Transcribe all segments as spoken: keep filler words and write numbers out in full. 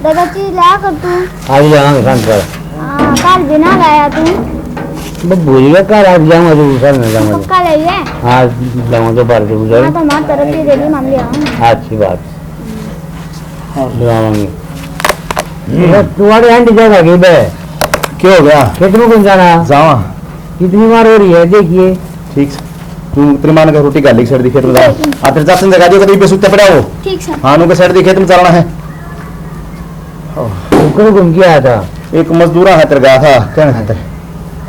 दादा, चीज लाया कर तू। आज ले आवांगे सांझ पर। हाँ, कल भी ना लाया तू। बस भूल गया, कल आज जाऊंगा जरूर, सांझ में जाऊंगा। पक्का ले ये? हाँ, जाऊंगा दोपहर के उधर। हाँ, तो हमारी तरफ से दे दी, हम ले आऊंगा। अच्छी बात। हाँ, ले आवांगे। बस तुम्हारे आंटी जाएगा कि बे? क्या हो गया? खेत में कौन जाना? जावा। कितनी मार हो रही है, देखिए। ठीक से। तू तेरी माँ ने कहा रोटी खा ली, सड़ दी खेत में जाना। आ, तेरे चाचा ने जगा दियो, कभी बेसुत्ते पड़ा हो। ठीक से। हाँ, उनके सड़ दी खेत में चलना है। ऊपर घूम के आया था। एक मजदूरा है तेरे गा था, कहने खातर।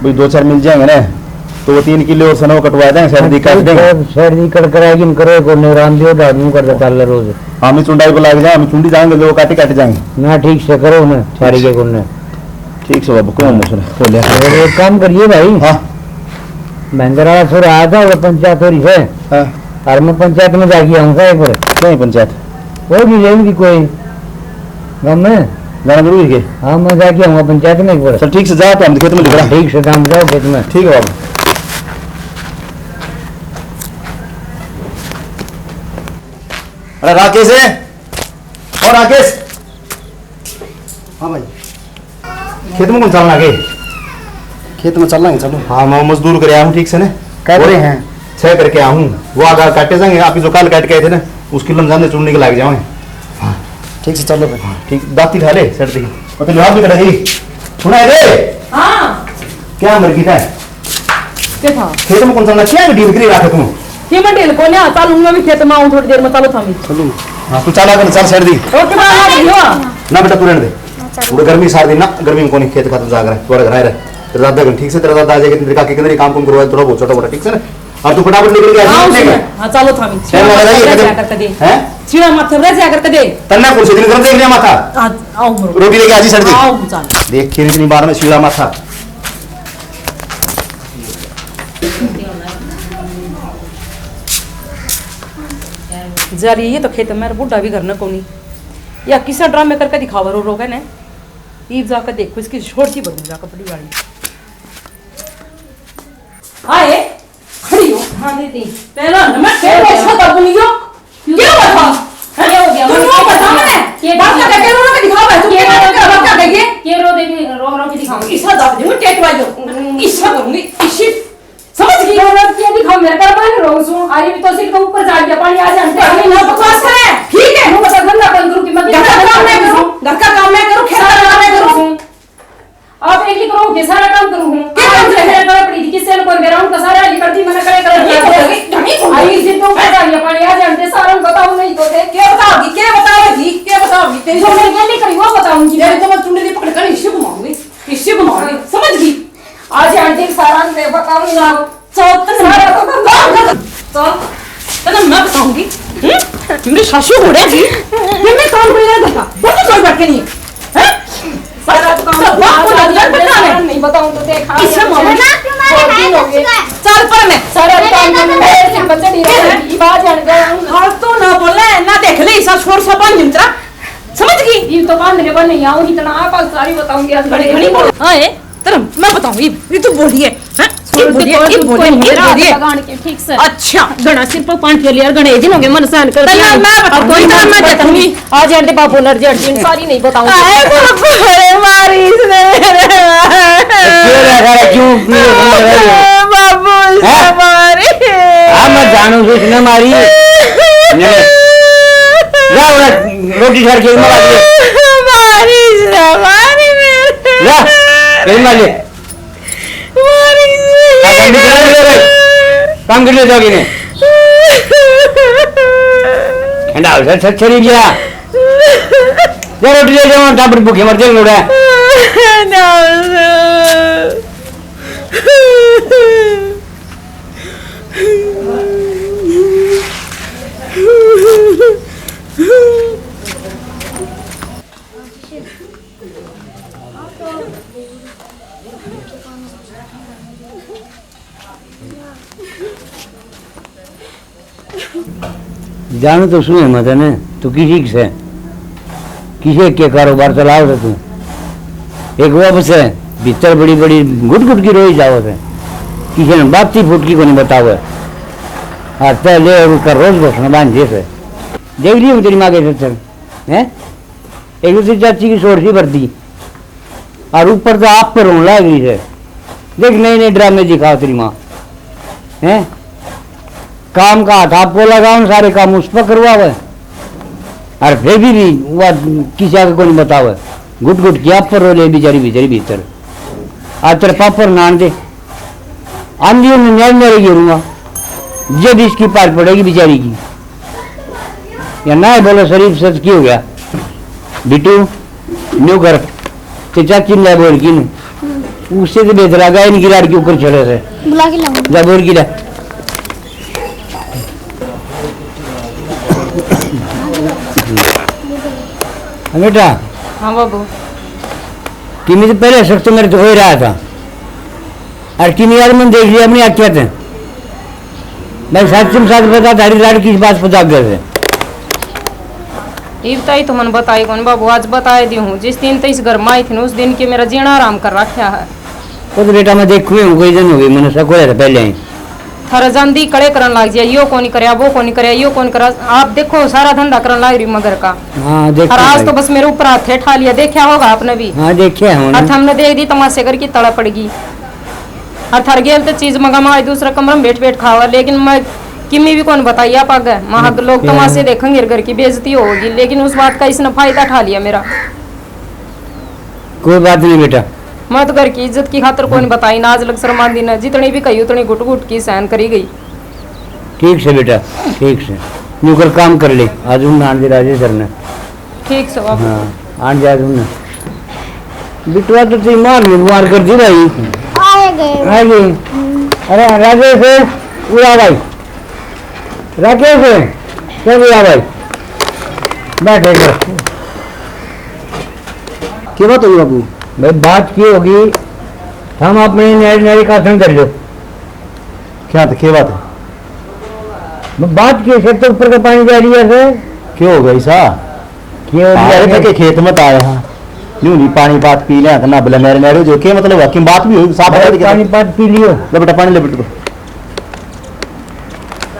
भाई, दो चार मिल जाएंगे ना, तो वो तीन किले और सनो कटवा देंगे, सड़ दी काट देंगे। सड़ दी कट कराएगी, करो को राम दियो, दादू कर दे, चाल रोज। हम ही चुंडाई को लाग जाए, हम चुंडी जाएंगे, जो काटी काटी जाएंगे। ना, ठीक से करो ना, सारी के गुण। ठीक से बाबू, कौन है सुना? बोले। और एक काम करिए भाई। हाँ। महेंद्र वाला छोरा आया था, वो पंचायत हो रही है। हाँ। और मैं पंचायत में जाके आऊंगा एक बार। क्या है पंचायत? वो भी रहेंगी कोई गाँव में। जाना जरूरी है? हाँ, मैं जाके आऊंगा पंचायत में एक बार। चल ठीक से जा, तो हम खेत में झगड़ा। ठीक से, काम जाओ खेत में। ठीक है बाबू। अरे राकेश है? और राकेश? हाँ भाई। खेत में कौन चलना के? खेत में चलना है, चलो। हाँ, मैं मजदूर करे आया हूँ, ठीक से ने? कर रहे हैं। छह करके आया हूँ। वो आगा काटे जाएंगे, आप ही जो काल काट के आए थे ना, उस किलो में जाने चुनने के लाग जाओ। हाँ, ठीक से चलो फिर। हाँ, ठीक, दाती खा ले, सड़ दी। और तो हाथ भी कटा गई। सुना है रे? हाँ। क्या मर गई था? के था? खेत में कौन चलना? क्या ढील करी रखा तू? ये मैं ढील को ना, चलूंगा भी खेत में, आऊं थोड़ी देर में, चलो थामी। चलो। हाँ, तू चला कर चल, सड़ दी। ओके, बाय, आ गई हो। ना बेटा, तू रहने दे। पूरे गर्मी सार दिन ना, गर्मी में कोनी खेत खातर जाग रहा है, थोड़ा घर आए रहे। तेरा दादा कन ठीक से, तेरा दादा आ जाएगा, तेरे काके के अंदर ही काम कुम करवाए, थोड़ा बहुत छोटा मोटा, ठीक से ना? अब तू फटाफट निकल के आ, हाँ, ठीक है? उसमें, हाँ, चलो थामी। टाइम लगा जाएगी, रह कदम। जा कर कदे। हैं? सीधा माथा रह जा कर कदे। तन्ना कौन से दिन गरम देख लिया माथा? आज, आओ, मरो। रोटी लेके आ जी, सड़ दी। आओ, चल। देख, खेत इतनी बार में सीधा माथा। जा रही है तो खेत में, बूढ़ा भी घर न कोनी। या किसा ड्रामे करके दिखावा रो रो के ने। ईब जाके देखो इसकी छोटी बनू जा कपड़ी वाली। हाय, खड़ी हो। हाँ दीदी। तेरा नमक क्या हुआ? छोटा बनियो। क्यों? क्या हुआ था? हैं? क्या हो गया? तू नो बता मने। क्या बात कर, क्या रो रो के दिखावा है? तू क्या क्या रो कर, क्या कहिए? क्या रो दे, रो रो के दिखाऊंगी। इसा दाब दूंगी, टेट वाली। हम्म। इसा करूंगी, इसी। समझ गई? रो रो के दिखाओ, मेरे कर मान रो सो। अरे भी तो सिर के ऊपर जा गया पानी, आ जान। अरे ना बकवास करे, ठीक है? वो बता, धंधा बंद करूँ कि मैं घर का काम मैं करूँ, घर का काम मैं करूँ, खेत का काम मैं करूँ। आप एक ही करो कि सारा काम करूँ हूँ। क्या काम आज है? मेरे कर पड़ी थी, किससे न कोई मेरा उनका सारा ही कर दी, मैंने करे कर धनी दिया। कौन है? धनी कौन है? आई सिर के ऊपर जा गया पानी, आ जान दे, सारा बताओ नहीं तो दे। क्या बताओगी? क्या बताओगी? क्या बताओगी? तेरी जो मेरी गलती करी वो बताऊंगी। तेरी तो मैं चुंडी पकड़ कर इसे घुमाऊंगी, इसे घुमाऊंगी। हाँ। समझ गई? आज आंटी सारा ने बताऊंगी ना। चल, तने सारा तो काम कर। चल, तने मैं बताऊंगी। हम्म? मेरी सासू घोड़े जी। ये मैं काम कर रहा था। वो तो कोई बात नहीं। हैं? सारा तो काम सब बाप को लग गया, पता नहीं। नहीं बताऊं तो देख, हाँ, किससे ये बोलना? बहुत दिन हो गए। चल पर मैं। सारा काम कर, मैं ऐसे बच्चे नहीं रहे। ये बात जान गया। हाँ, तो ना बोले, ना देख ले, इसा शोर सा बन निंत्रा। समझ गई? ये तो बांधने पर नहीं आऊं, इतना आप सारी बताऊंगी आज। घड़ी, घड़ी बोल। हाँ, ए, तेरा मैं बताऊं, ये, ये तो बोलिए, हैं? ये बोलिए, ये बोलिए, ये बोलिए। ठीक से। अच्छा, घना सिर पर पान फेर लिया, घने दिन हो गए, मन सहन कर दिया। मैं बताऊंगी, कोई ना, मैं बताऊंगी। आज एंड बाबू नर जड़ दिन सारी नहीं बताऊंगी। आए बाबू, अरे मारी इसने मेरे। क्यों रे, सारा क्यों, क्यों रे? बाबू, इसने मारी। हाँ, मैं जानू से इसने मारी। नहीं। जा, उड़ा। रोटी झाड़ के मरा दे। मारी से, मारी मेरे। जा, कहीं मार ले। मारी से। काम कर ले, काम कर ले, जाओगे ने। ठंडा हो जा, छछरी गया। जा, रोटी ले जाओ, टाबर भूखे मर जाएंगे, उड़ा। ना। जान तो सुने मत ने, तू किसी से, किसे के कारोबार चलाओ से तू। एक वो अब से भीतर बड़ी बड़ी घुट घुट की रोई जाओ से, किसी ने बात ही फुटकी को नहीं बताओ। आज पहले उसका रोज घोषणा बांध दे से। देख लियो तेरी माँ के सत्संग, हैं? एक तो चाची की सोर सी भरती, और ऊपर तो आप पर रोन लाग रही है। देख, नए नए ड्रामे दिखाओ तेरी माँ, हैं? काम का हाथ आपको लगाओ, सारे काम उस पर करवावे, और फिर भी, भी वह किसी आगे को नहीं बतावे। घुट घुट के आप पर रो ले बेचारी भीतर ही भीतर। आज तेरे पापड़ नान दे, आंधी में न्याय मेरे गिरूंगा, जब इसकी पार पड़ेगी बेचारी की। या ना बोलो शरीफ सच की हो गया। बिटू, न्यू कर, ते चाची ने बोल की ने, उससे तो बेहतर लगा इनकी लाड़ के ऊपर चढ़े से। बुला के लाऊंगा। जा बोल की ले। बेटा। हाँ बाबू। कि मुझे पहले शक तो मेरे तो हो ही रहा था, और किन्हीं यार मैंने देख लिया अपनी आँखें से। मैं सच में सच बता, थारी लाड़ किस बात पर जाग गए थे? इब ताई तो मन बताई कौन बाबू, आज बताए दी हूँ। जिस दिन तो इस घर में आई थी ना, उस दिन के मेरा जीना आराम कर रखा है। वो तो बेटा मैं देखू हूँ, कई दिन हो गए, मैंने सब खोया था पहले ही। थारा जांदी कड़े करन लाग जिया, यो कोनी करया, वो कोनी करया, यो कोनी करा। आप देखो, सारा धंधा करन लाग रही मैं घर का। हाँ, देखो और आज भाई। तो बस मेरे ऊपर हाथ ठा लिया, देखा होगा आपने भी। हाँ, देखा है और हमने। हमने देख दी तमाशे करके तला पड़गी। और थार गेल तो चीज मंगा, मैं दूसरा कमरा में बैठ बैठ खावा, लेकिन मैं किमी भी कौन बताई आप आगे। वहाँ लोग तमाशे देखेंगे, घर की बेइज्जती होगी, लेकिन उस बात का इसने फायदा ठा लिया मेरा। कोई बात नहीं बेटा। मैं तो घर की इज्जत की खातर कोनी बताई, नाज लग शर्मा दी ने, जितनी भी कही उतनी घुट घुट की सहन करी गई। ठीक से बेटा, ठीक से। न्यू कर काम कर ले, आज उन आन दे राजे सर ने। ठीक से बाबू। हाँ, आन जा तू ना। बिटवा तो तेरी माँ ने मार कर दी भाई। आ गए। आ गए। अरे राजेश, उड़ा भाई। राकेश, चल उड़ा भाई। बैठ एक बार। के बात होगी बाबू? भाई, बात की होगी, हम अपने न्यारी न्यारी का आसन कर लो। क्या तो के बात है? मैं बात की, सिर तो ऊपर का पानी जा रही है सर। क्यों हो गया ऐसा? क्यों हो गया आए थे सर? के खेत में तो आए हाँ, न्यू नहीं पानी पात पी लिया तो ना बोले मेरे मेरे जो के मतलब है कि बात भी हुई साफ बता भाई, दी पानी पात पी लियो। ले बेटा पानी ले बेटे तू।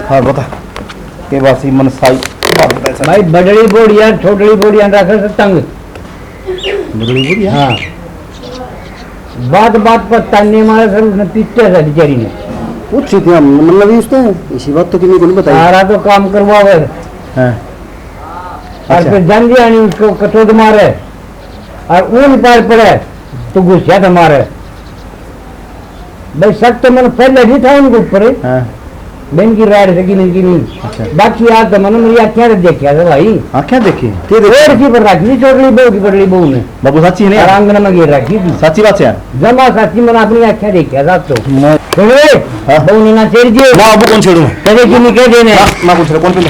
हाँ बता। के बात सी मन साई बात बता सर। भाई बड़ली बोड़िया छोटली बोड़िया रखे से तंग। बदली बुरी है। हाँ। बात बात पर ताने मारे सर, उसने पीटे सर बेचारी ने। पूछी थी हम, मतलब, भी उसने इसी बात तो किसी को नहीं बताई। सारा तो काम करवावे। हाँ। और अच्छा। फिर जान दिया नहीं उसको कचोद मारे और ऊन पार पड़े तो गुस्सा था मारे। भाई, शक तो मन पहले भी था उनके ऊपर। हाँ। बहन की राड से कि नहीं, कि नहीं। अच्छा। बाकी आज तो मन मेरी आँखें से देखा था भाई। आँखें देखी? के देखी? रोड की पर रखी थी, चोटली बहू की, बड़ली बहू ने। बाबू, साची नहीं? और आंगन में गिर रखी थी। साची बात है? जमा साची, मन अपनी आँखें देखा था तो। मैं सुनो, हाँ। बहू ने ना छेड़ दिए। ना, बाबू, कौन छेड़ू मैं? कहे कि नहीं, कह देने। ना, ना, कौन छेड़ू, कौन पीले?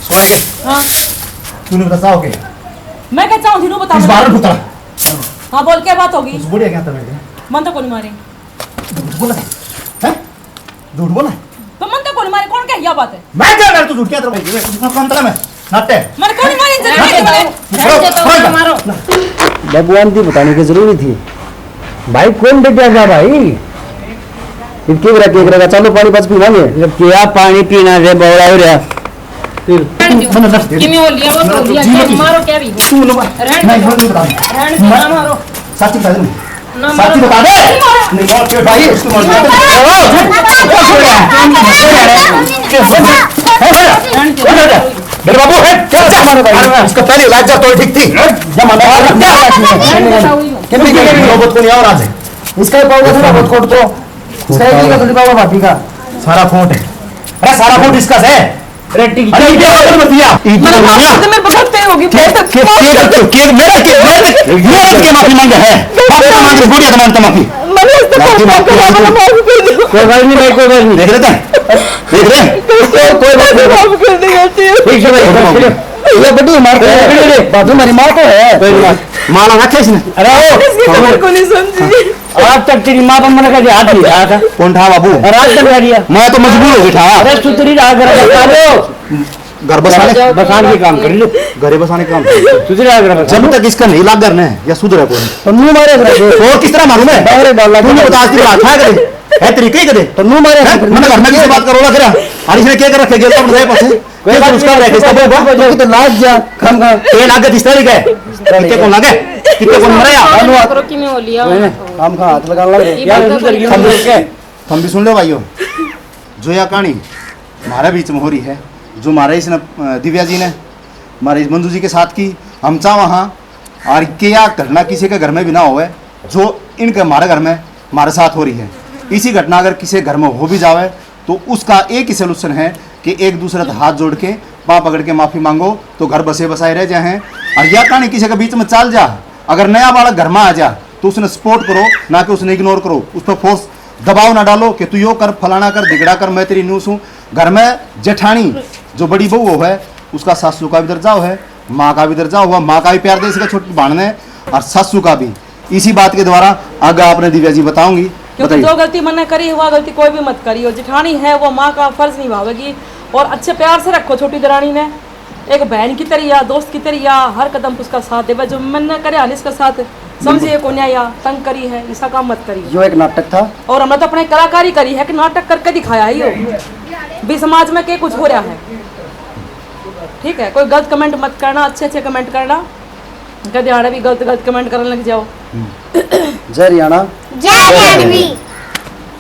सुना के? हाँ। तूने बता, चाहो के? मैं क्या चाहूँ थी, नु बता। इस बार में पुतला। हाँ, बोल, क्या बात होगी? उस बुढ़िया क्या था मेरे? मन तो कौन मारे? झूठ बोला है? हैं? झूठ बोला है? तो मन तो कौन मारे? कौन कह यह बात है? मैं क्या कर तू झूठ क्या तेरे भाई? ये कौन तेरा मैं? नाटे। मन कौन मारे? जरूरी है तुम्हारे? मारो, मारो। भगवान की बताने की जरूरी थी। भाई, कौन डटिया था भाई? इनके बेरा के करेगा? चलो, पानी पास पीवांगे। जब क्या पानी पीना रे, बौला हो रहा। फिर रहने दो। मैंने दस दे दी। किमें हो लिया, वो तो हो लिया। जी, जी। मारो क्या भी? तू लो। रहने दो। नहीं, मैं नहीं बता। रहने दो, ना मारो। साथी बता दे। ना साथी मारो। बता दे। नहीं मारो। नहीं, और क्यों भाई? उसको मार दे। नहीं मारो। मेरे बाबू है, क्या मारो भाई? इसका पहले इलाज तो ठीक थी। जमाना रहने दो। कितनी की नौबत को नहीं और आज है। इसका ही पाऊंगा ना, बहुत कोट तो। इसका ही का थोड़ी पाऊंगा भाभी का। सारा फोट है। अरे, सारा फोट इसका से। अरे, टिक अरे, ये क्या मत दिया? इतना मतलब, माफ कर दे, मेरे को गलती हो गई, के, बहुत के, के, के, के, मेरे के, मेरे के, मेरे के माफी मांगा है। माफी मांग, बुढ़िया मांगता माफी। मैंने इसको माफी मांग, माफ कर दो। कोई बात नहीं भाई, कोई बात नहीं। देख रहे थे? देख रहे हैं? कोई, कोई बात नहीं। माफ कर दे, गलती हो गई। ठीक है भाई, ठीक है। ये बड़ी मार को है। बाजू हमारी माँ को है। कोई बात। माला रखे इसने। अरे ओ। इसकी खबर को नहीं समझी। आज तक तेरी माँ पर मैंने कभी हाथ नहीं उठाया था। कौन था बाबू? और आज तक कर दिया। मैं तो मजबूर हो गया था। अरे सुधरी रहा कर बता दो। घर बसाने। बसाने के काम कर लो। घरे बसाने के काम। सुधरी रहा कर बता दो। जब तक इसका नहीं लाग घर ने, या सुधरे कोई। तो मुंह मारे घर। और किस तरह मारूं मैं? बाहर डाल ला। तूने बता, आज तेरी हाथ है करे। है तरीके ही कदे। तो नू मारे हैं, हैं? फिर मैंने घर में किसी बात करो लग रहा। और इसने क्या कर रखे, गेल तो बन गए पाछे। कोई बात उसका नहीं, रखे, इसका बहू का। तो लाग जा, खाम खा। ये लाग इस तरह का है। कितने कौन लागे? कितने कौन मरा या? करो कि नहीं हो लिया? नहीं, नहीं, खाम खा हाथ लगाने लग रहे। ये यार, बात तो उधर क्यों बोल के? थम भी सुन लो भाइयों, जो या कहानी म्हारे बीच में हो रही है, जो म्हारे इसने, अ, दिव्या जी ने म्हारे इस मंजू जी के साथ की, हम चाह वहाँ और के या घटना किसी के घर में भी ना होवे, जो इनके म्हारे घर में म्हारे साथ हो रही है। इसी घटना अगर किसी घर में हो भी जावे, तो उसका एक ही सॉल्यूशन है कि एक दूसरे से हाथ जोड़ के, पाँव पकड़ के माफी मांगो, तो घर बसे बसाए रह जाए हैं। और या कहानी किसी के बीच में चल जा, अगर नया बालक घर में आ जा, तो उसने सपोर्ट करो, ना कि उसने इग्नोर करो, उस पर फोर्स, दबाव ना डालो कि तू यो कर, फलाना कर, ढिगड़ा कर, मैं तेरी नू सूं। घर में जेठानी जो बड़ी बहू हो है, उसका सासू का भी दर्जा हो है, माँ का भी दर्जा हुआ, माँ का भी प्यार दे सके छोटी भाण ने, और सासू का भी। इसी बात के द्वारा आगे आपने दिव्या जी बताऊंगी, क्योंकि बताइए। जो गलती मैंने करी, वह गलती कोई भी मत करियो। जेठानी है, वो माँ का फर्ज निभावेगी, और अच्छे प्यार से रखो छोटी दरानी ने, एक बहन की तरह या दोस्त की तरह या हर कदम पे उसका साथ देवे। जो मैंने करे हाल इसके साथ, समझिए, कोन्या या तंग करी है, ऐसा काम मत करिए। यो एक नाटक था। और हमने तो अपने कलाकारी करी है कि नाटक करके दिखाया है यो, भी समाज में के कुछ हो रहा है। ठीक है, कोई गलत कमेंट मत करना, अच्छे अच्छे कमेंट करना, कदे आड़े भी गलत गलत कमेंट करने लग जाओ। जय हरियाणा। जय हरियाणवी।